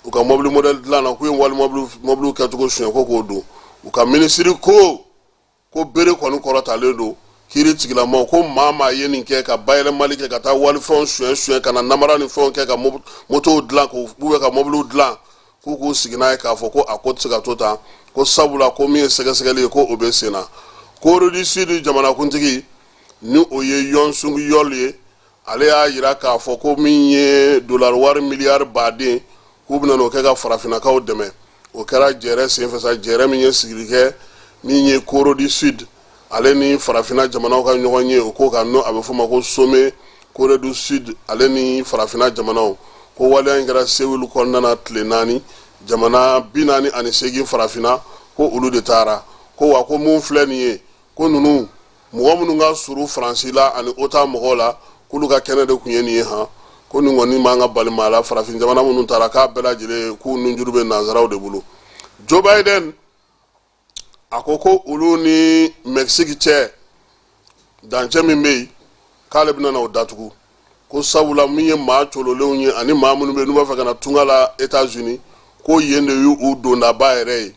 u ka mɔbili modèle dilan na, k'u ye wali mɔbiliw kɛcogo suɲɛ, ko k'o don u ka minisiri ko Ko bere kɔni kɔrɔtalen don kiiri tigilamaw ko maa maa ye nin kɛ ka bayɛlɛmali kɛ, ka taa walifɛnw suɲɛ suɲɛ, ka na namara ni fɛnw kɛ, ka motow dilan k'u bɛ ka mɔbiliw dilan, k'u k'u sigi n'a ye k'a fɔ ko a ko tɛ se ka to tan, ko sabula ko min ye sɛgɛsɛgɛli ye, ko o bɛ sen na. Corée du Sud jamanakuntigi, ni o ye Yoon Suk Yeol ye, ale y'a yira k'a fɔ ko min ye dolari wari miliyari baden, k'u bɛna n'o kɛ ka farafinnakaw dɛmɛ. O kɛra jɛrɛ senfɛ sa, jɛrɛ min ye sigili kɛ min ye Corée du Sud ale ni farafinna jamanaw ka ɲɔgɔn ye o ko kan, n'o a bɛ f'o ma ko sommet Corée du Sud ale ni farafinna jamanaw. Ko waleya in kɛra Séoul kɔnɔna na tile 4, jamana 48 farafinna, ko olu de taara. Ko wa ko mun filɛ nin ye, ko ninnu mɔgɔ minnu ka surun Faransi la ani OTAN mɔgɔw la, k'olu ka kɛnɛ de tun ye nin ye han. Ko nin kɔni man ka bali maa la, farafin jamana minnu taara, k'a bɛɛ lajɛlen k'u nunjuru bɛ nanzaraw de bolo. Joe Biden a ko ko olu ni Mexique cɛ dancɛ min bɛ yen, k'ale bɛna na o datugu, ko sabula min ye maa cololenw ye ani maa minnu bɛ yen n'u b'a fɛ ka na tunga la États-Unis, ko yen de y'u dondaba yɛrɛ ye.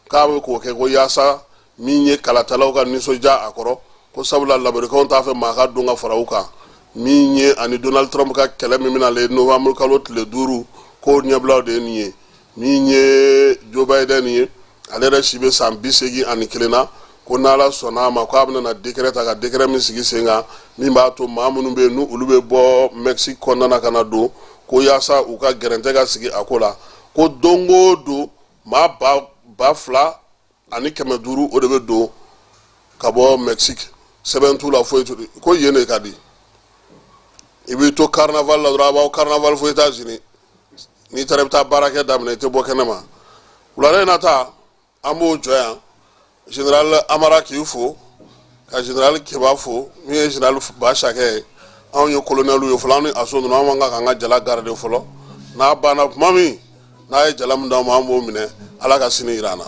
K'a bɛ k'o kɛ ko yaasa min ye kalatalaw ka nisɔndiya a kɔrɔ, ko sabula lamerikɛnw t'a fɛ maa ka don ka fara u kan. Min ye ani Donald Trump ka kɛlɛ min bɛna le novembre kalo tile 5, k'o ɲɛbilaw de ye nin ye. Min ye Joe Biden ye, ale yɛrɛ si bɛ san 81 na, ko n'Ala sɔnna a ma, k'a bɛna na décret ta, ka décret min sigi sen kan min b'a to maa minnu bɛ yen n'u olu bɛ bɔ Mexique kɔnɔna na ka na don, ko yaasa u ka gɛrɛntɛ ka sigi a ko la, ko don o don maa 2500, o de bɛ don ka bɔ Mexique, sɛbɛn t'u la, foyi t'u ko yen de ka di. I b'i to carnaval la dɔrɔn, a b'aw carnaval fo États-Unis, n'i taara i bɛ taa baarakɛ daminɛ, i tɛ bɔ kɛnɛ ma. Wulada in na ta, an b'o jɔ yan. Général Amara k'i fo, ka général Keba fo, min ye général Basakɛ ye. Anw ye colonel ye fɔlɔ, an ni aso ninnu, an man kan k'an ka jala garder fɔlɔ. N'a banna tuma min, n'a ye jala min d'an ma, an b'o minɛ. Ala ka sini yira an na.